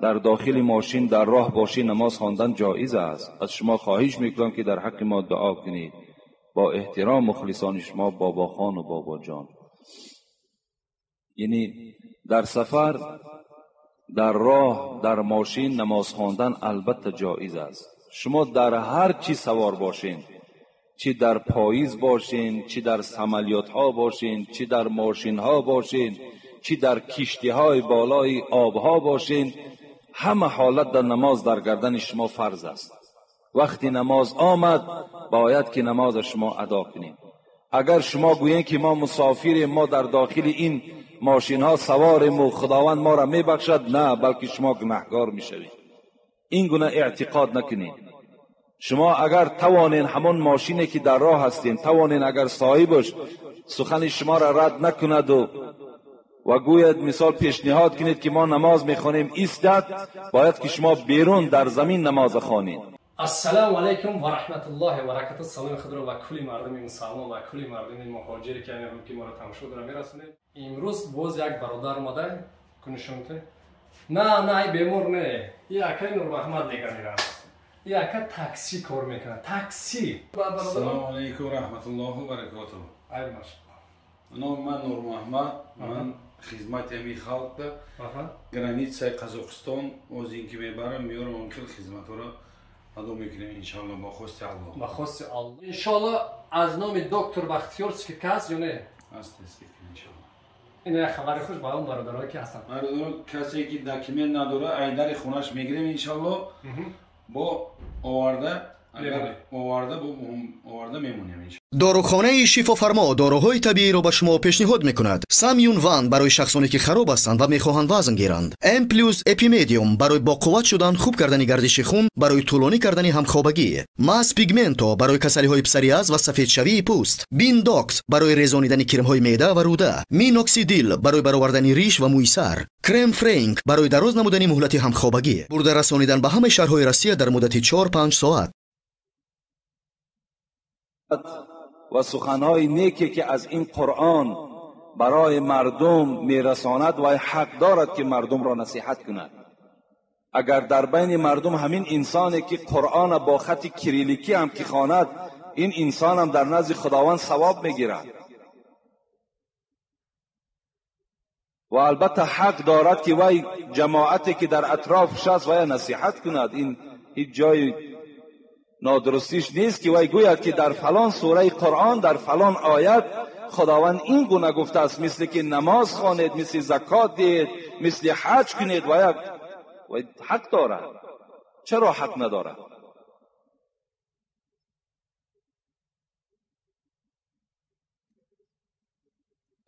در داخل ماشین در راه باشی نماز خواندن جایز است. از شما خواهش میکنم که در حق ما دعا کنید. با احترام مخلصان شما بابا خان و بابا جان. یعنی در سفر، در راه، در ماشین نماز خواندن البته جایز است. شما در هر چی سوار باشین، چی در پاییز باشین، چی در سمالیات ها باشین، چی در ماشین ها باشین، چی در کشتی های بالای آب ها باشین، همه حالت در نماز در گردن شما فرض است. وقتی نماز آمد باید که نماز شما ادا کنید. اگر شما گویین که ما مسافریم، ما در داخل این ماشین ها سواریم و خداوند ما را میبخشد، نه، بلکه شما گناهگار میشوید. این گونه اعتقاد نکنید. شما اگر توانین همون ماشینی که در راه هستین، توانین اگر صاحبش سخن شما را رد نکند و گوید مثال پیشنهاد کنید که ما نماز میخوانیم ایستد، باید که شما بیرون در زمین نماز خوانید. السلام علیکم و رحمت الله و برکاته. سلام خود را به کل مردم مسلمان و کل مردم مهاجر که که ما را تماشا داره میرسونید. امروز باز یک برادر اومده کنشونته. نه نه ای بیمار نه، این اکای نور محمد دیگه میرم. این اکا تاکسی کار میکنه، تاکسی. السلام علیکم و رحمت الله و برکاته. ای ماشاءالله. نام من نور محمد، من خدمت امی خلق ده. границаи Қазоқистон озин ки мебарам меорам, он хел хизматҳоро адо мекунем иншалло бо хости Аллоҳ. Ба хости Аллоҳ. Иншалло аз номи доктор Бахтиёр скидка ҳаст ё не? Ҳаст скидка иншалло. Ин як хабари хуш ба он бародарое ки ҳастанд. Бародаро, касе ки документ надора, айдари хонаш мегирем иншалло, бо оварда, агар оварда, бо оварда мемонем иншалло. Дорухонаи Шифофармо доруҳои табииро ба шумо пешниҳод мекунад. Самюн Ван барои шахсоне ки хароб ҳастанд ва мехоҳанд вазн гиранд. М плюс Эпимедиум барои боқувват шудан, хуб кардани гардиши хун, барои тӯлонӣ кардани ҳамхобагӣ. Мас Пигменто барои касалиҳои псориаз ва сафедшавии пӯст. Биндокс барои резонидани кирмҳои меъда ва рӯда. Миноксидил барои баровардани риш ва мӯи сар. Крем Френк барои дароз намудани муҳлати ҳамхобагӣ. Бурда расонидан ба ҳамаи шаҳрҳои Россия дар муддати 4-5 соат. و سخنهای نیکی که از این قرآن برای مردم میرساند و حق دارد که مردم را نصیحت کند. اگر در بین مردم همین انسانی که قرآن با خط کریلیکی هم که خواند، این انسان هم در نزد خداوند ثواب میگیرد. و البته حق دارد که وی جماعتی که در اطرافش است وی نصیحت کند. این هیچ جای نادرستیش نیست که وی گوید که در فلان سوره قرآن در فلان آیت خداوند این گونه گفته است، مثل که نماز خوانید، مثل زکات دهید، مثل حج کنید. و یک حق دارد. چرا حق ندارد؟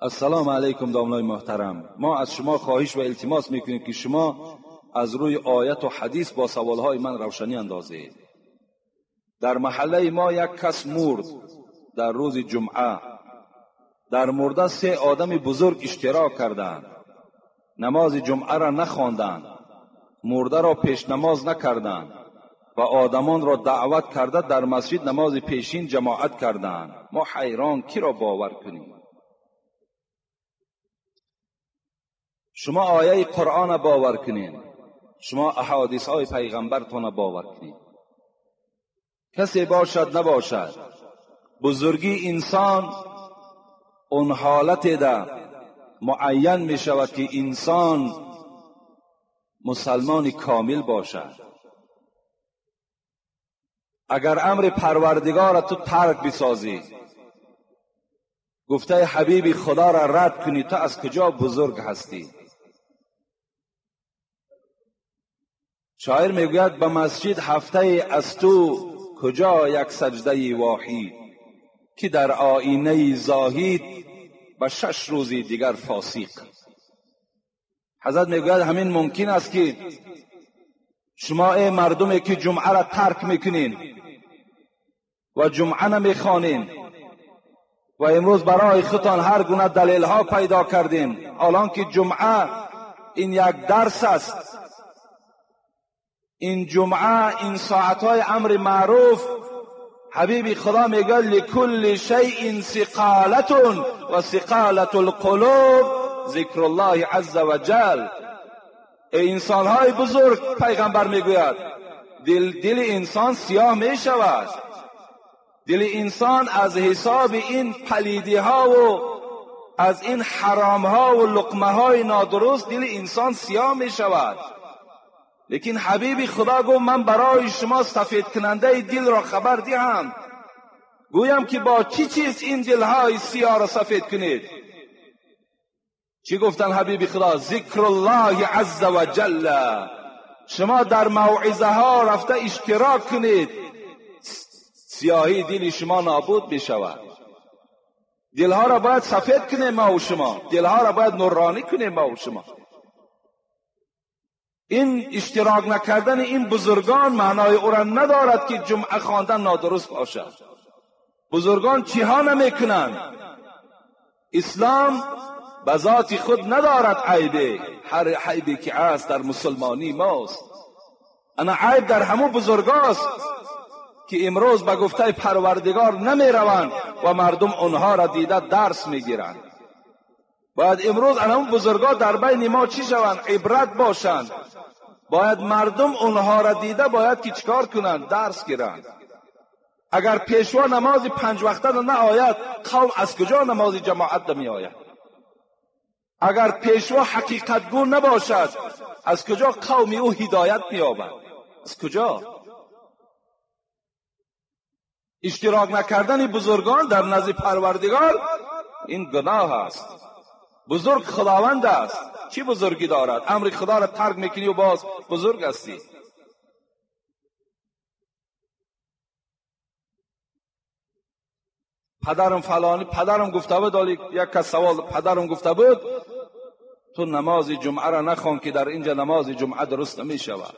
السلام علیکم داملای محترم. ما از شما خواهش و التماس میکنیم که شما از روی آیت و حدیث با سوالهای من روشنی اندازید. در محله ما یک کس مرد در روز جمعه. در مرده 3 آدم بزرگ اشتراک کردند. نماز جمعه را نخواندند، مرده را پیش نماز نکردند و آدمان را دعوت کرده در مسجد نماز پیشین جماعت کردند. ما حیران کی را باور کنیم؟ شما آیه قرآن باور کنین، شما احادیث های پیغمبرتان باور کنین. کسی باشد نباشد، بزرگی انسان اون حالت ده معین می شود که انسان مسلمان کامل باشد. اگر امر پروردگار تو ترک بسازی، گفته حبیب خدا را رد کنی، تو از کجا بزرگ هستی؟ شاعر میگوید به مسجد هفته از تو کجا یک سجده واحد، که در آینه زاهد به 6 روزی دیگر فاسق. حضرت میگوید همین ممکن است که شما ای مردمی که جمعه را ترک میکنین و جمعه نمیخوانین و امروز برای خودتان هر گونه دلیل ها پیدا کردین، الان که جمعه این یک درس است، این جمعه این ساعتهای امر معروف، حبیبی خدا میگه لکل شیء ثقالة و ثقالة القلوب ذکر الله عز وجل. ای انسانهای بزرگ، پیغمبر میگوید دل انسان سیاه میشود. دل انسان از حساب این پلیدی ها و از این حرام ها و لقمه های نادرست دل انسان سیاه می شود. لیکن حبیب خدا گفت من برای شما سفید کننده دل را خبر دهم، گویم که با چی چیز این دلهای سیاه را سفید کنید. چی گفتن حبیب خدا؟ ذکر الله عز و جل. شما در موعظه ها رفته اشتراک کنید، سیاهی دل شما نابود می شود. دلها را باید سفید کنیم ما و شما، دلها را باید نورانی کنیم ما و شما. این اشتراک نکردن این بزرگان معنای او را ندارد که جمعه خواندن نادرست باشد. بزرگان چیها نمیکنند؟ اسلام به ذات خود ندارد عیبه، هر عیبی که است در مسلمانی ماست. انا عیب در همون بزرگاست که امروز به گفته پروردگار نمی روند و مردم آنها را دیده درس میگیرند. باید امروز همون بزرگا در بین ما چی شوند؟ عبرت باشند. باید مردم آنها را دیده باید که چیکار کنند؟ درس گیرند. اگر پیشوا نماز 5 وقته نه آید، قوم از کجا نماز جماعت می آید؟ اگر پیشوا حقیقت گو نباشد، از کجا قوم او هدایت می یابد؟ از کجا؟ اشتراک نکردن بزرگان در نزد پروردگار این گناه است. بزرگ خداوند است، چی بزرگی دارد؟ امر خدا را ترک میکنی و باز بزرگ هستی. پدرم فلانی، پدرم گفته بود، یک کس سوال پدرم گفته بود تو نماز جمعه را نخوان که در اینجا نماز جمعه درست نمی شود.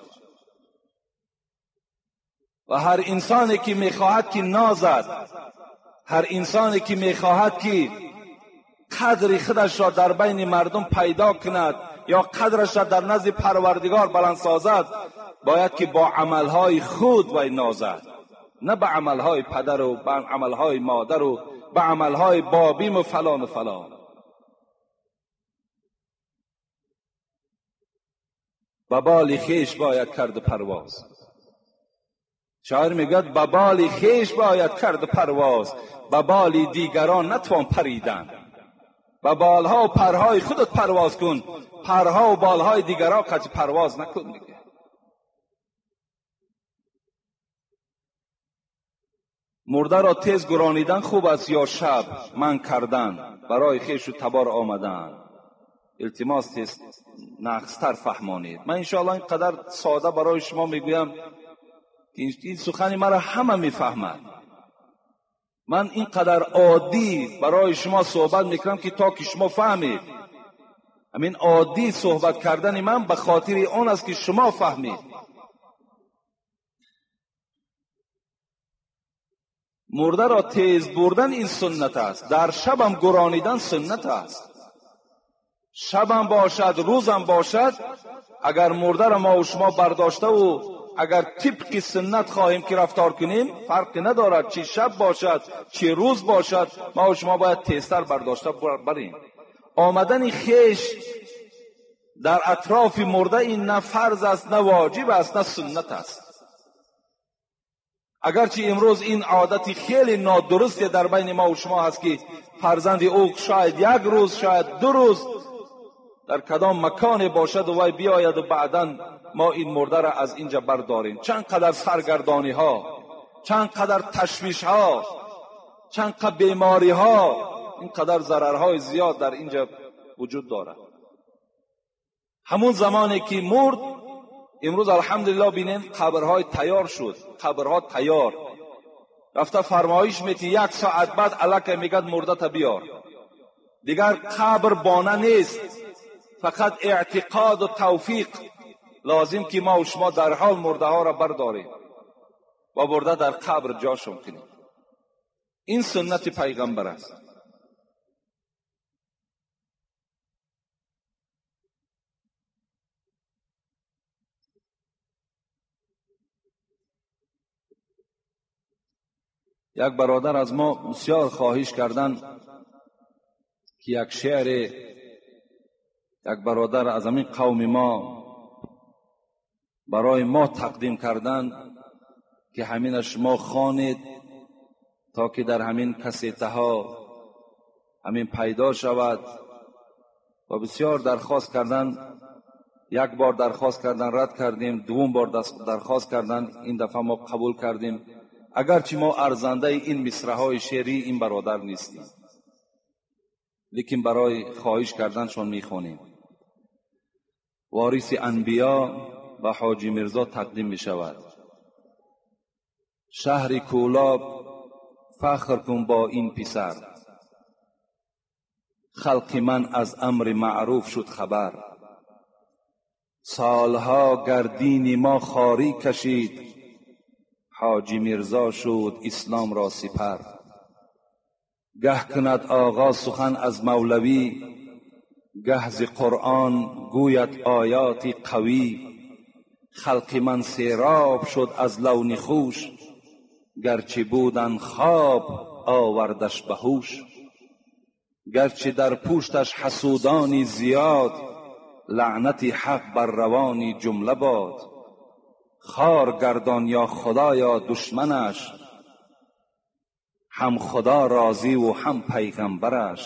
و هر انسانی که میخواهد که نازد، هر انسانی که میخواهد که قدر خودش را در بین مردم پیدا کند یا قدرش را در نزد پروردگار بلند سازد، باید که با عملهای خود وی نازد، نه به عملهای پدر و به عملهای مادر و به عملهای بابیم و فلان و فلان. به بال خویش باید کرد پرواز. شاعر میگوید به بال خویش باید کرد پرواز، به بال دیگران نتوان پریدن. به بالها و پرهای خودت پرواز کن، پرها و بالهای دیگران قطع پرواز نکن دیگه. مرده را تیز گرانیدن خوب است یا شب من کردن برای خویش و تبار آمدن؟ التماس تیز نقصتر فهمانید. من انشاءالله اینقدر ساده برای شما میگویم که این سخن مرا همه میفهمند. من اینقدر عادی برای شما صحبت میکنم که تا که شما فهمید. همین عادی صحبت کردن من به خاطر آن است که شما فهمید. مرده را تیز بردن این سنت است، در شبم گرانیدن سنت است. شبم باشد روزم باشد، اگر مرده را ما و شما برداشته و اگر طبق سنت خواهیم که رفتار کنیم، فرقی ندارد چی شب باشد چی روز باشد، ما و شما باید تیزتر برداشته بریم. آمدن خیش در اطراف مرده این نه فرض است، نه واجب است، نه سنت است. اگرچه امروز این عادت خیلی نادرستی در بین ما و شما هست که فرزند او شاید یک روز شاید 2 روز در کدام مکان باشد و وی بیاید و بعدا ما این مرده را از اینجا برداریم. چند قدر سرگردانی ها، چند قدر تشویش ها، چند قدر بیماری ها، این قدر ضررهای زیاد در اینجا وجود دارد. همون زمانی که مرد، امروز الحمدلله بینین قبرهای تیار شد، قبرها تیار. رفته فرمایش میتی 1 ساعت بعد الکه میگد مرده تا بیار. دیگر قبر بانه نیست، فقط اعتقاد و توفیق لازم که ما و شما در حال مرده ها را برداریم و برده در قبر جاشون کنیم. این سنت پیغمبر است. یک برادر از ما بسیار خواهش کردن که یک شعر یک برادر از همین قوم ما барои мо тақдим кардан ки ҳамина шумо хонед то ки дар ҳамин кассетаҳо ҳамин пайдо шавад. Ва бисёр дархост кардан, як бор дархост кардан рад кардем, дуввум бор дархост кардан ин дафъа мо қабул кардем, агарчи мо арзандаи ин мисраҳои шеърии ин бародар нестем, лекин барои хоҳиш карданшон мехонем. Вориси анбиё ба Ҳоҷи Мирзо тақдим мешавад. Шаҳри Кӯлоб фахр кун бо ин писар, халқи ман аз амри маъруф шуд хабар. Солҳо гардини мо хорӣ кашид, Ҳоҷи Мирзо шуд ислом ро сипар. Гаҳ кунад оғоз сухан аз мавлавӣ, гаҳ зи Қуръон гӯяд оёти қавӣ. Халқи ман сероб шуд аз лавни хуш, гарчи будан хоб овардаш ба ҳуш. Гарчи дар пушташ ҳасудони зиёд, лаънати ҳақ бар равони ҷумла бод. Хор гардон ё худоё душманаш, ҳам худо розиву ҳам пайғамбараш.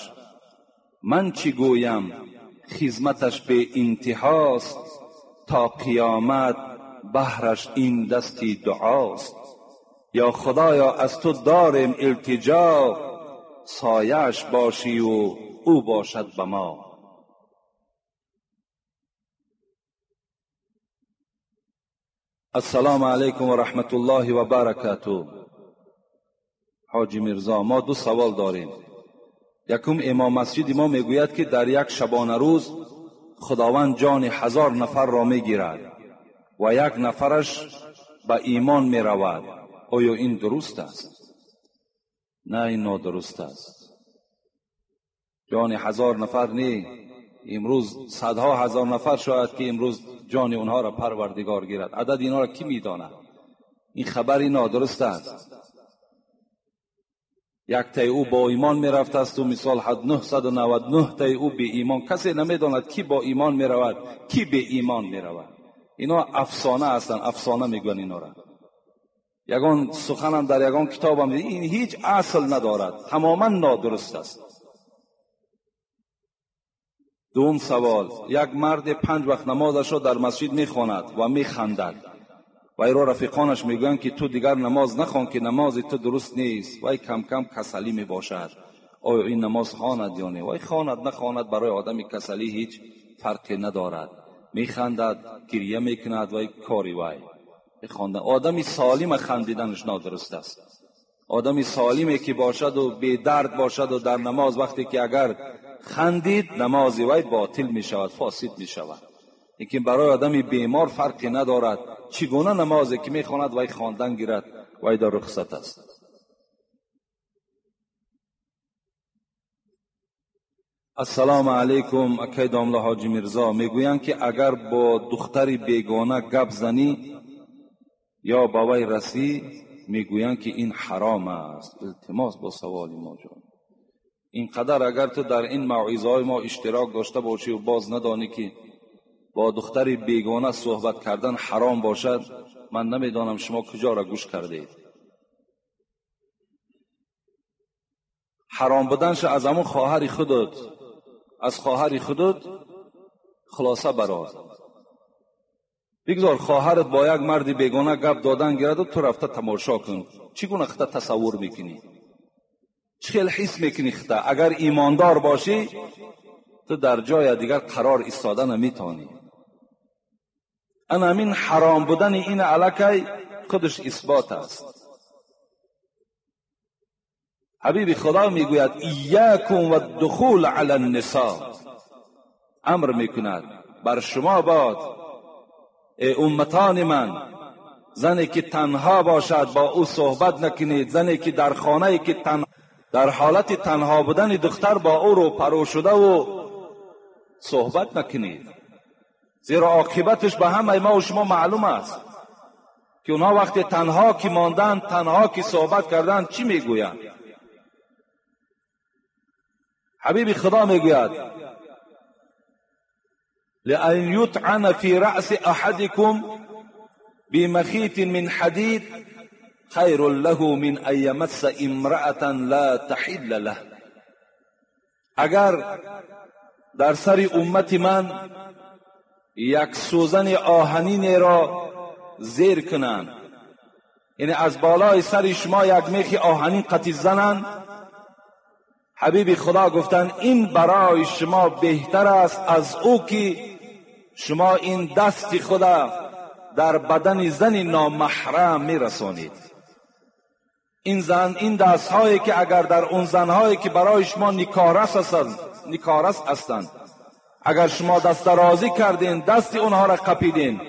Ман чӣ гӯям хизматаш беинтиҳост, то қиёмат баҳраш ин дасти дуост. Ё худоё аз ту дорем илтиҷо, сояаш бошиву ӯ бошад ба мо. Ассалому алайкум ва раҳматуллоҳи ва баракатуҳ. Ҳоҷи Мирзо, мо ду савол дорем. Якум, имом масҷиди мо мегӯяд ки дар як шабонарӯз худованд ҷони 1000 нафарро мегирад ва як нафараш ба имон меравад. Оё ин дуруст аст? На, ин нодуруст аст. Ҷони 1000 нафар не, имрӯз садҳо ҳазор нафар шояд ки имрӯз ҷони онҳоро парвардигор гирад. Адади инҳоро кӣ медонад? Ин хабари нодуруст аст. Як таи ӯ бо имон мерафтасту мисол 999 таи ӯ беимон. Касе намедонад кӣ бо имон меравад, кӣ беимон меравад. Ино афсона ҳастанд, афсона мегӯянд инора. Ягон суханам дар ягон китобам ин ҳеҷ асл надорад, тамоман нодуруст аст. Дуюм савол, як марде 5 вақт намозашро дар масҷид мехонад ва механдад. Вайро рафиқонаш мегӯянд ки ту дигар намоз нахон, ки намози ту дуруст нест. Вай кам-кам касалӣ мебошад. Оё ин намоз хонад ё не? Вай хонад нахонад барои одами касалӣ ҳеҷ фарқе надорад. Механдад, гирья мекунад, вай кори вай. Одами солима хандиданаш нодуруст аст. Одами солиме ки бошаду бедард бошаду дар намоз вақте ки агар хандид, намози вай ботил мешавад, фосид мешавад. Лекин барои одами бемор фарқе надорад. Чӣ гуна намозе ки мехонад, вай хондан гирад, вай дар рухсат аст. Ассалому алайкум, акай домла Ҳоҷи Мирзо. Мегӯянд ки агар бо духтари бегона гап занӣ ё ба вай расӣ, мегӯянд ки ин ҳаром аст. Илтимос бо саволи мо ҷон. Ин қадар агар ту дар ин мавъизаҳои мо иштирок дошта бошӣ ва боз надонӣ ки бо духтари бегона суҳбат кардан ҳаром бошад, ман намедонам шумо куҷоро гӯш кардед. Ҳаром буданша аз ҳамон хоҳари худат, аз хоҳари худат хулоса барор. Бигзор хоҳарат бо як марди бегона гап додан гираду ту рафта тамошо кун. Чӣ гуна хита тасаввур мекунӣ? Чӣ хел ҳис мекунӣ хита? Агар имондор бошӣ, ту дар ҷоя дигар қарор истода наметавонӣ. Ана ҳамин ҳаром будани ин аллакай худаш исбот аст. Ҳабиби Худо мегӯяд иякум ваддухул ала ннисо, амр мекунад бар шумо бод эй умматони ман, зане ки танҳо бошад бо ӯ суҳбат накунед, зане ки дар хонае ки дар ҳолати танҳо будани духтар бо ӯ рӯпарӯ шудаву суҳбат накунед, зеро оқибаташ ба ҳамаи мо шумо маълум аст ки онҳо вақте танҳо ки монданд, танҳо ки суҳбат карданд, чӣ мегӯянд? Ҳабиби Худо мегӯяд لأن يطعن في رأس أحدكم بمخيط من حديد خير له من أن يمس امرأة لا تحل له. اگر در سر امت من یک سوزن آهنین را زیر کنند، یعنی از بالای سر شما یک میخ آهنین قطی زنند، حبیب خدا گفتند این برای شما بهتر است از او که شما این دست خدا در بدن زن نامحرم میرسانید. این زن، این دست هایی که اگر در اون زنهایی که برای شما نکارس هستند، اگر شما دست درازی کردین، دست اونها را قپیدین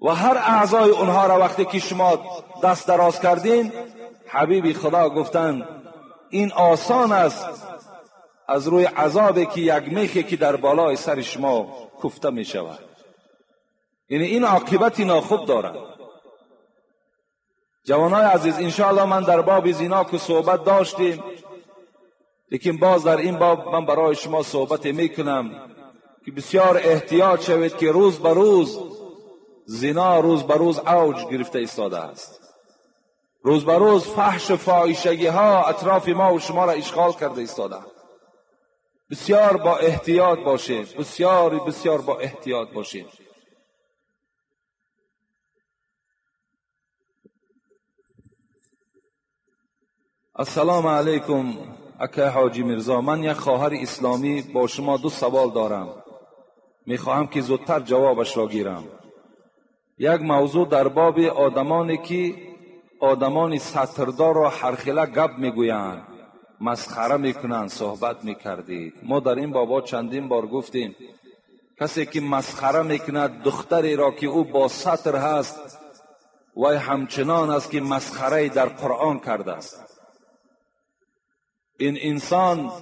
و هر اعضای اونها را وقتی که شما دست دراز کردین، حبیب خدا گفتند این آسان است از روی عذابی که یک میخی که در بالای سر شما کوفته می شود. یعنی این عاقبت ناخوب دارد. جوانای عزیز، انشاءالله من در باب زنا که صحبت داشتیم، لیکن باز در این باب من برای شما صحبت میکنم که بسیار احتیاط شوید که روز به روز زنا روز به روز اوج گرفته ایستاده است. روز به روز فحش و فاحشگی ها اطراف ما و شما را اشغال کرده ایستاده. بسیار با احتیاط باشید، بسیار بسیار با احتیاط باشید. السلام علیکم اکه حاجی میرزا، من یک خواهر اسلامی با شما دو سوال دارم، میخواهم که زودتر جوابش را گیرم. یک موضوع در باب آدمانی که آدمان ستردار را هرخله گپ میگویند، مسخره میکنند، صحبت میکردید. ما در این بابا چندین بار گفتیم کسی که مسخره میکند دختری را که او با ستر هست، وی همچنان است که مسخره در قرآن کرده است. این انسان،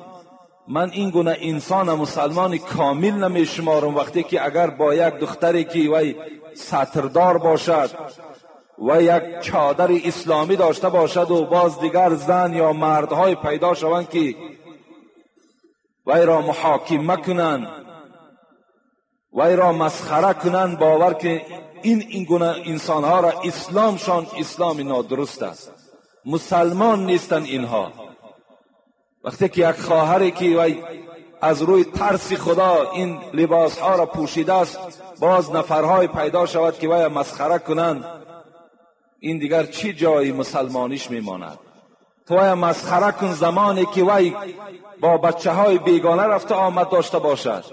من این گونه انسان مسلمان کامل نمیشمارم وقتی که اگر با یک دختری که وی ستردار باشد و یک چادر اسلامی داشته باشد و باز دیگر زن یا مردهای پیدا شوند که وی را محاکمه کنند، وی را مسخره کنند، باور که این گونه انسانها را اسلامشان اسلام نادرست است، مسلمان نیستند اینها. وقتی که یک خواهری که وی از روی ترس خدا این لباسها را پوشیده است، باز نفرهای پیدا شود که وی مسخره کنند، این دیگر چی جای مسلمانیش میماند؟ تو وی مسخره کن زمانی که وی با بچه های بیگانه رفته آمد داشته باشد،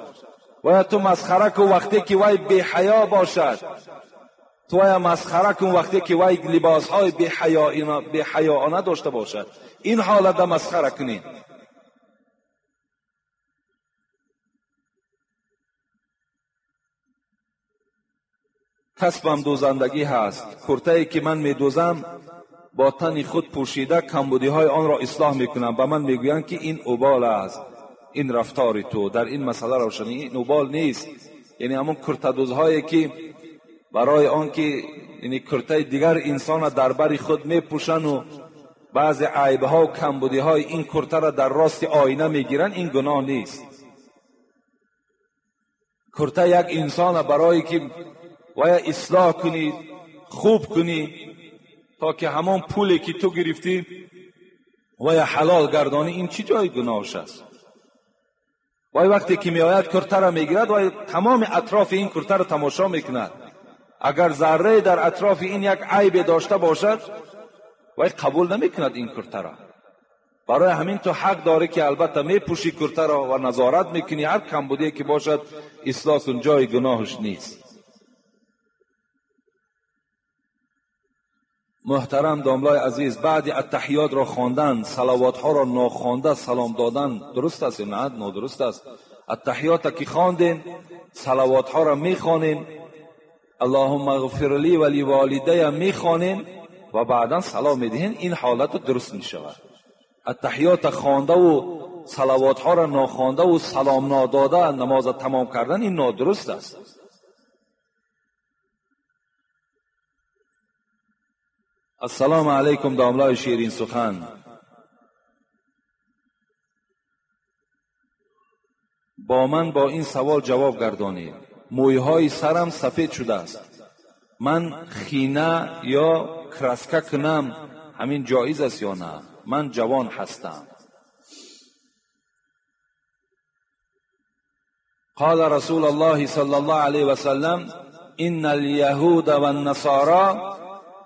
وی تو مسخره کن وقتی که وی بی حیا باشد، تو وی مسخره کن وقتی که وی لباس های بی حیاانه داشته باشد. این حالت مسخره کنید. کسبم دوزندگی هست، کرته‌ای که من میدوزم با تن خود پوشیده کمبودی های آن را اصلاح میکنم. به من میگویند که این اوبال است، این رفتار تو در این مسئله روشنی، این اوبال نیست. یعنی همون کرته دوزهایی که برای آن که یعنی کرته دیگر انسان را در بر خود میپوشن و بعض عیب ها و کمبودی های این کرته را در راست آینه میگیرن، این گناه نیست. کرته یک انسان برای که ویا اصلاح کنی، خوب کنی، تا که همان پولی که تو گرفتی ویا حلال گردانی، این چی جای گناهش است؟ وای وقتی که میآید کرته را میگیرد، وای تمام اطراف این کرته را تماشا میکند. اگر ذره در اطراف این یک عیب داشته باشد، وای قبول نمیکند این کرته را. برای همین تو حق داری که البته میپوشی کرته را و نظارت میکنی، هر کمبودی که باشد اصلاح کن، جای گناهش نیست. محترم داملای عزیز، بعد التحیات را خواندن، صلوات ها را ناخوانده سلام دادن درست است یا نه؟ نادرست است. التحیات که خواندین، صلوات ها را میخوانین، اللهم اغفر لی و لوالدی میخوانین و بعدا سلام میدهین، این حالت درست میشود. التحیات خوانده و صلوات ها را ناخوانده و سلام ناداده نماز تمام کردن، این نادرست است. السلام علیکم داملای شیرین سخن، با من با این سوال جواب گردانید. مویهای سرم سفید شده است، من خینه یا کرسکه کنم همین جایز است یا نه؟ من جوان هستم. قال رسول الله صلی الله علیه و سلم ان اليهود والنصارى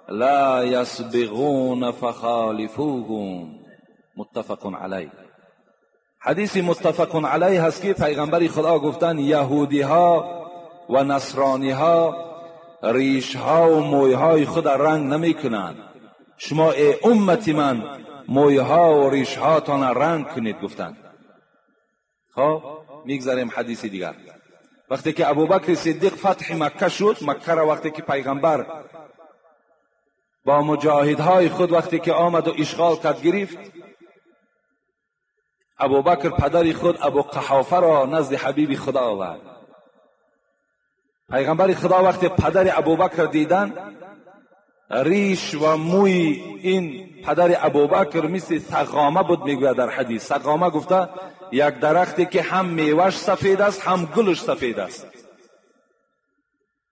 لا يسبغون فخالفوهم. متفق علیه. حدیث متفق علیه هست که پیغمبر خدا گفتن یهودی ها و نصرانی ها ریش ها و موی های خود رنگ نمی کنند، شما ای امت من موی ها و ریش هاتان رنگ کنید گفتند. خب میگذاریم حدیث دیگر. وقتی که ابوبکر صدیق فتح مکه شد، مکه را وقتی که پیغمبر با مجاهدهای خود وقتی که آمد و اشغال کرد گرفت، ابوبکر پدر خود ابو قحافه را نزد حبیب خدا آورد. پیغمبر خدا وقتی پدر ابوبکر دیدن، ریش و موی این پدر ابوبکر مثل سقامه بود. میگوید در حدیث سقامه گفته یک درختی که هم میوهش سفید است هم گلش سفید است.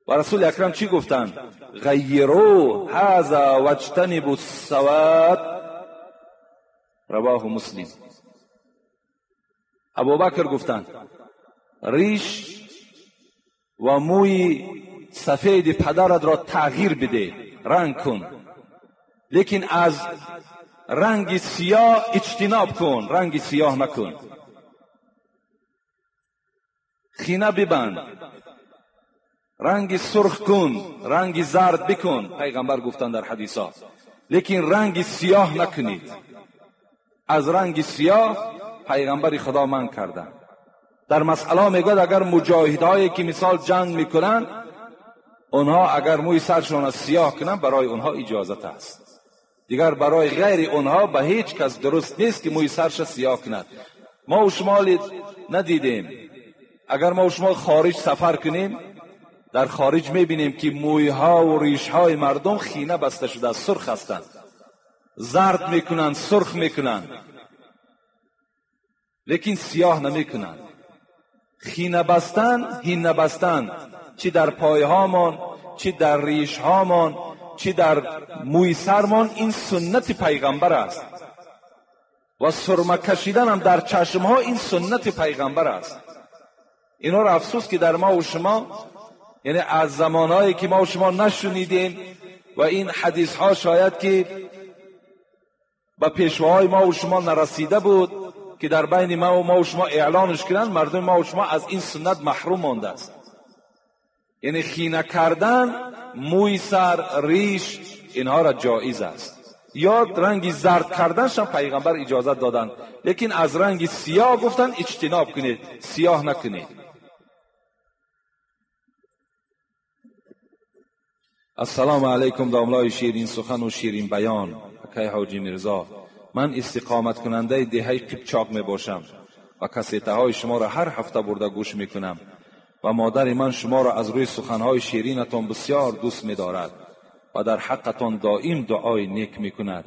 و رسول اکرم چی گفتند؟ غیروا هذا واجتنبوا السواد. رواه مسلم. ابوبکر گفتند ریش و موی سفید پدرت را تغییر بده، رنگ کن، لیکن از رنگ سیاه اجتناب کن، رنگ سیاه نکن، خینه ببند، رنگ سرخ کن، رنگ زرد بکن. پیغمبر گفتند در حدیث ها، لیکن رنگ سیاه نکنید. از رنگ سیاه پیغمبر خدا من کردن. در مسئله میگوید اگر مجاهدهایی که مثال جنگ میکنن، اونها اگر موی سرشون از سیاه کنن برای اونها اجازت است، دیگر برای غیر اونها به هیچ کس درست نیست که موی سرش سیاه کند. ما و شما ندیدیم. اگر ما و شما خارج سفر کنیم، در خارج میبینیم که مویها و ریشهای مردم خینه بسته شده، سرخ هستند، زرد میکنن، سرخ میکنن، لیکن سیاه نمیکنن. خینه بستن، هینه بستن، چی در پایهامان، چی در ریشهامان، چی در موی سرمان، این سنت پیغمبر است. و سرمه کشیدن هم در چشمها این سنت پیغمبر است. اینا را افسوس که در ما و شما، یعنی از زمانهایی که ما و شما نشنیدیم و این حدیث ها شاید که به پیشواهای ما و شما نرسیده بود که در بین ما و شما اعلانش کنند، مردم ما و شما از این سنت محروم مانده است. یعنی خینه کردن موی سر، ریش، اینها را جایز است. یا رنگ زرد کردنش هم پیغمبر اجازت دادن، لیکن از رنگ سیاه گفتن اجتناب کنید، سیاه نکنید. السلام علیکم داملای شیرین سخن و شیرین بیان اکای حاجی میرزا. من استقامت کننده دهه قبچاق می باشم و کسیته های شما را هر هفته برده گوش می کنم و مادر من شما را از روی سخنهای شیرینتان بسیار دوست می دارد و در حقتان دائم دعای نیک می کند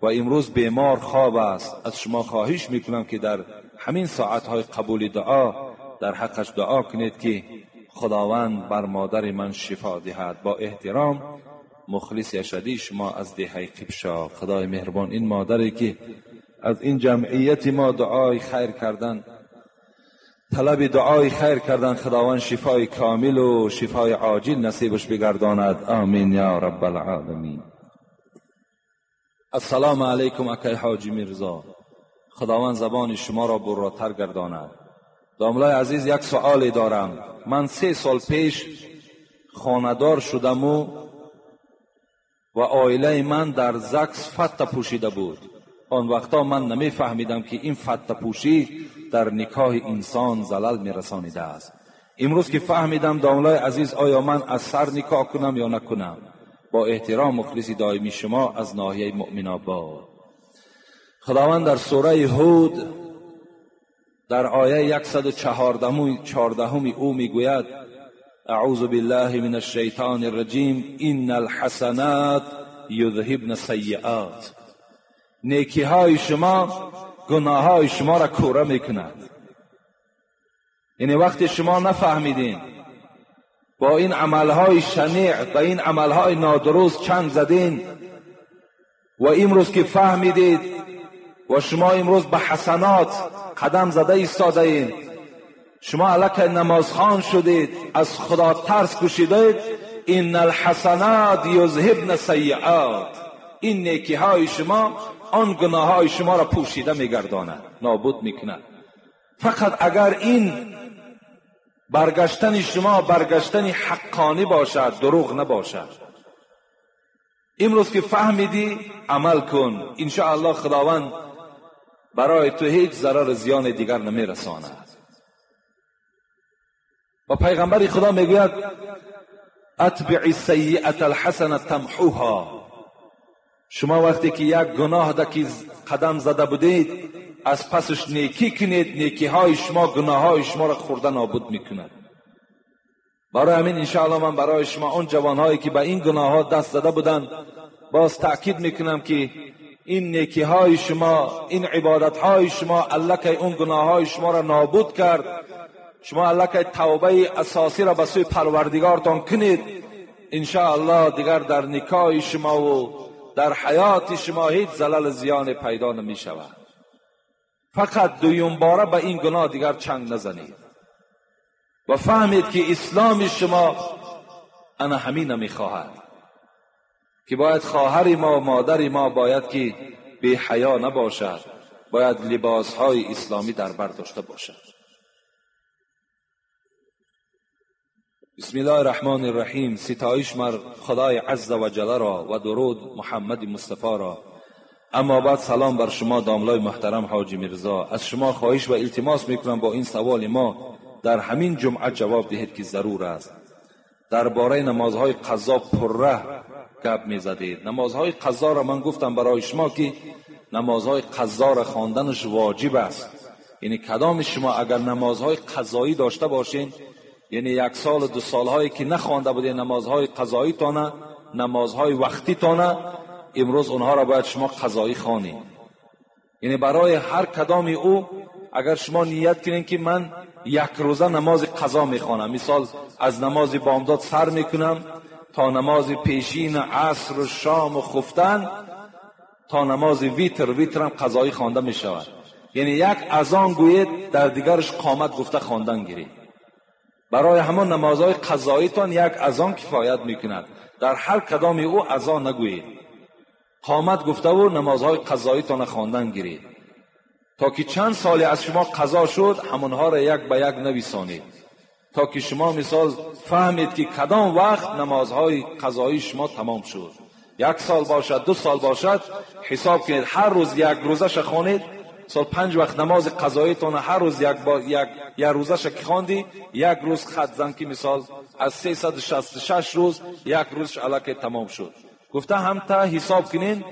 و امروز بیمار خواب است. از شما خواهش می کنم که در همین ساعتهای قبول دعا در حقش دعا کنید که خداوند بر مادر من شفا دهد. با احترام مخلص اشدی شما از دهه قبشا. خدای مهربان این مادری که از این جمعیت ما دعای خیر کردن، طلب دعای خیر کردن، خداوند شفای کامل و شفای عاجل نصیبش بگرداند. آمین یا رب العالمین. السلام علیکم اکای حاجی میرزا. خداوند زبان شما را براتر گرداند. داملای عزیز یک سوالی دارم. من 3 سال پیش خانه‌دار شدم و عائله من در زکس فته پوشیده بود. آن وقتا من نمیفهمیدم که این فته پوشی در نکاح انسان زلل میرسانیده است. امروز که فهمیدم داملای عزیز، آیا من از سر نکاح کنم یا نکنم؟ با احترام مخلص دائمی شما از ناحیه مؤمن آباد. خداوند در سوره هود در آیه 114 او میگوید: اعوذ بالله من الشیطان الرجیم ان الحسنات یذهبن السیئات. نیکی های شما گناه های شما را کوره میکند. یعنی وقتی شما نفهمیدین با این عملهای شنیع، با این عملهای نادرست چنگ زدین و امروز که فهمیدید و شما امروز به حسنات قدم زده ایستاده اید، شما الکی نمازخوان شدید، از خدا ترس کشیدید. ان الحسنات یذهبن السیئات، این نیکی های شما آن گناه های شما را پوشیده میگرداند، نابود میکند. فقط اگر این برگشتن شما برگشتن حقانی باشد، دروغ نباشد. امروز که فهمیدی عمل کن، انشاءالله خداوند برای تو هیچ ضرر زیان دیگر نمیرساند. و پیغمبر خدا میگوید اتبع السیئة الحسنة تمحوها. شما وقتی که یک گناه دکی قدم زده بودید، از پسش نیکی کنید، نیکی های شما گناه های شما را خورده نابود میکند. برای همین انشاءالله من برای شما اون جوانهایی که به این گناه ها دست زده بودند باز تأکید میکنم که این نیکی های شما، این عبادت های شما الکی اون گناه های شما را نابود کرد. شما الکی توبه اساسی را به سوی پروردگارتان کنید، انشاءالله دیگر در نکاح شما و در حیات شما هیچ زلل زیان پیدا نمی شود. فقط دویم باره به این گناه دیگر چنگ نزنید و فهمید که اسلام شما انا همین نمی خواهد که باید خواهر ما و مادر ما باید که بی حیا نباشد، باید لباس های اسلامی در بر داشته باشد. بسم الله الرحمن الرحیم. ستایش مر خدای عز و جل را و درود محمد مصطفی را. اما بعد سلام بر شما داملای محترم حاجی میرزا. از شما خواهش و التماس میکنم با این سوال ما در همین جمعه جواب دهید که ضرور است. درباره نمازهای قضا پره گپ میزدید. نمازهای قضا را من گفتم برای شما که نمازهای قضا را خواندنش واجب است. یعنی کدام شما اگر نمازهای قضایی داشته باشین، یعنی یک سال و دو سالهایی که نخوانده بودین نمازهای قضایی تانه، نمازهای وقتی تانه، امروز اونها را باید شما قضایی خوانید. یعنی برای هر کدام او اگر شما نیت کنین که من یک روزه نماز قضا میخوانم، مثال از نماز بامداد سر میکنم تا نماز پیشین عصر و شام و خفتن تا نماز ویتر، ویتر هم قضایی خوانده میشود. یعنی یک اذان گویید در دیگرش قامت گفته خواندن گیرید. برای همان نمازهای قضاییتان یک اذان کفایت میکند. در هر کدام او اذان نگویید، قامت گفته و نمازهای قضاییتان خواندن گیرید تا که چند سالی از شما قضا شد همونها را یک به یک نویسانید، تا که شما مثال فهمید که کدام وقت نمازهای قضایی شما تمام شد. یک سال باشد، دو سال باشد، حساب کنید هر روز یک روزش خوانید. سال 5 وقت نماز قضاییتان هر روز یک با یک یک روزش که خواندی، یک روز خط زن که مثال از 366 روز یک روزش الکی تمام شد. گفته هم تا حساب کنین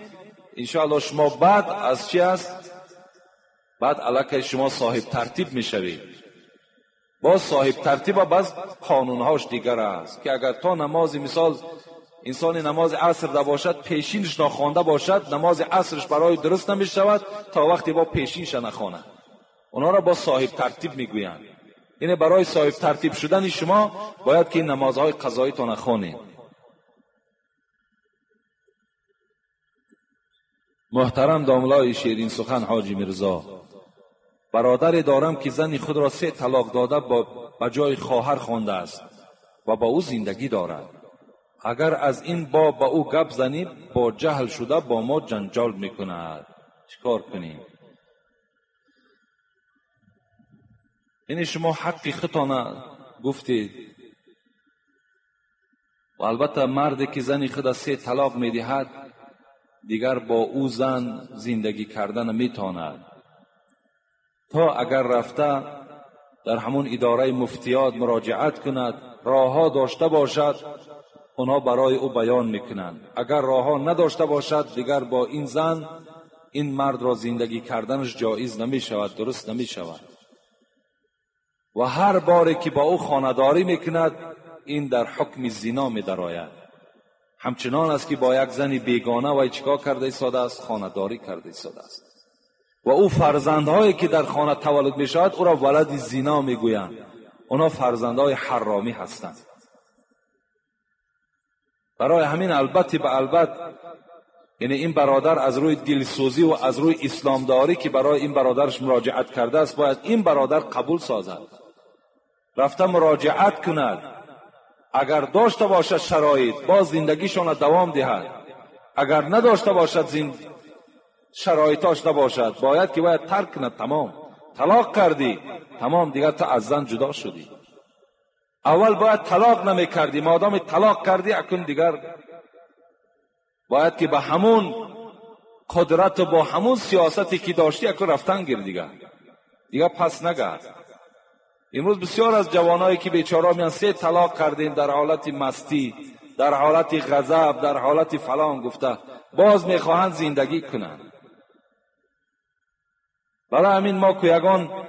انشاءالله شما بعد از چی است؟ بعد الکی شما صاحب ترتیب میشوید. باز صاحب ترتیب باز قانونهاش دیگر است که اگر تا نماز مثال انسان نماز عصر ده باشد، پیشینش نخوانده باشد، نماز عصرش برای درست نمی شود تا وقتی با پیشینش نخواند. اونا را با صاحب ترتیب میگویند. یعنی برای صاحب ترتیب شدن شما باید که این نمازهای قضایی تا نخوانید. محترم داملای شیرین سخن حاجی میرزا، برادری دارم که زن خود را 3 طلاق داده با جای خواهر خوانده است و با او زندگی دارد. اگر از این باب با او گپ زنیم با جهل شده با ما جنجال میکند. چیکار کنیم؟ یعنی شما حق خودتان گفتید و البته مردی که زن خود 3 طلاق میدهد دیگر با او زن زندگی کردن میتواند. تا اگر رفته در همون اداره مفتیات مراجعت کند، راهها داشته باشد، اونها برای او بیان میکنند. اگر راهها نداشته باشد دیگر با این زن این مرد را زندگی کردنش جایز نمیشود، درست نمیشود. و هر باری که با او خانه‌داری میکند این در حکم زنا میدرآید. همچنان است که با یک زن بیگانه و چیکار کرده ایستاده است؟ خانه‌داری کرده ایستاده است. و او فرزندهایی که در خانه تولد میشود او را ولد زنا میگویند. اونا فرزندهای حرامی هستند. برای همین البته به البته یعنی این برادر از روی دلسوزی و از روی اسلامداری که برای این برادرش مراجعت کرده است، باید این برادر قبول سازد، رفته مراجعت کند. اگر داشته باشد شرایط باز زندگیشان دوام دهد، اگر نداشته باشد شرایطاش نباشد، باید که باید ترک کند. تمام، طلاق کردی، تمام، دیگر تو از زن جدا شدی. اول باید طلاق نمی کردی، مادام طلاق کردی اکنون دیگر باید که به همون قدرت و با همون سیاستی که داشتی اکنون رفتن گیر، دیگه پس نگرد. امروز بسیار از جوانایی که بیچاره میان 3 طلاق کردیم، در حالت مستی، در حالت غضب، در حالت فلان گفته، باز میخواهند زندگی کنند. برای همین ما که یگان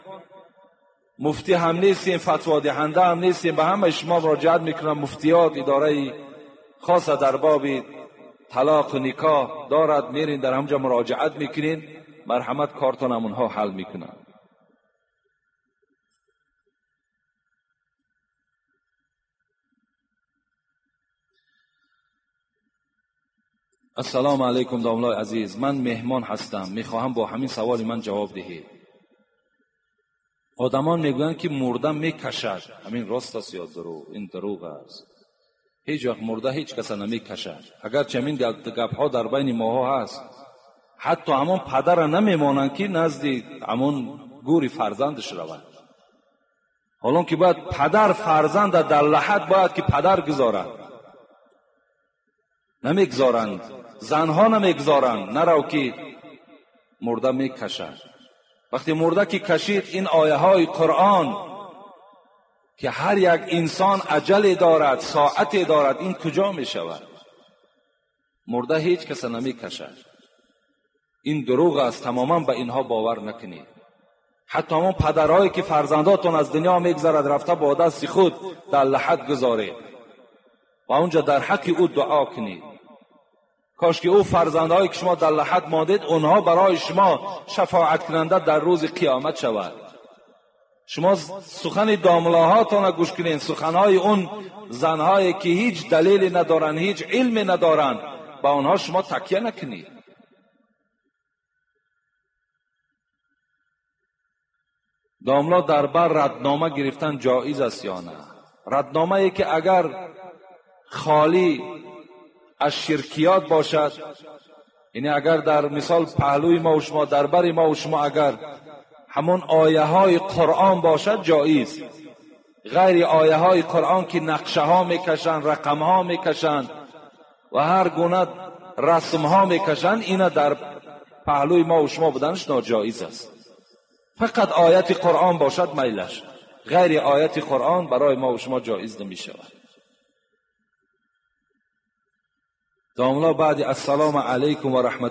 مفتی هم نیستیم، فتوا دهنده هم نیستیم، به همه شما مراجعت میکنم. مفتیات اداره خاص در باب طلاق و نکاح دارد، میرین در همجا مراجعت میکنین، مرحمت کارتان همونها حل میکنن. السلام علیکم داملای عزیز، من مهمان هستم، میخواهم با همین سوال من جواب دهید. آدمان میگویند که مرده میکشد، همین راست است یا دروغ؟ این دروغ است. هیچ وقت مرده هیچ کس نمیکشد، اگرچه همین گپ ها در بین ماها هست. حتی همون پدر نمیمانند که نزد همون گوری فرزندش رود. حالا که باید پدر فرزند در لحد باید که پدر گذارد، نمیگذارند، زنها نمیگذارند، نرو که مرده میکشد. وقتی مرده که کشید، این آیه های قرآن که هر یک انسان عجله دارد، ساعتی دارد، این کجا می شود؟ مرده هیچ کس نمی کشد. این دروغ است، تماما به اینها باور نکنید. حتی همون پدرهایی که فرزنداتون از دنیا میگذرد، رفته با دست خود در لحد گذارید و اونجا در حق او دعا کنید. کاش که او فرزندهایی که شما در لحد ماندید، اونها برای شما شفاعت کننده در روز قیامت شود. شما سخن داملاهاتان گوش کنین، سخنهای اون زنهایی که هیچ دلیلی ندارن، هیچ علمی ندارن، با اونها شما تکیه نکنید. داملا در بر ردنامه گرفتن جایز است یا نه؟ ردنامه ای که اگر خالی از شرکیات باشد، یعنی اگر در مثال پهلوی ما و شما، در بر ما و شما اگر همون آیه های قرآن باشد جایز. غیر آیه های قرآن که نقشه ها میکشن، رقم ها میکشن و هر گونه رسم ها میکشن، اینا در پهلوی ما و شما بودنش ناجایز است. فقط آیت قرآن باشد میلش، غیر آیت قرآن برای ما و شما جایز نمیشود. داملا بعد السلام علیکم و رحمت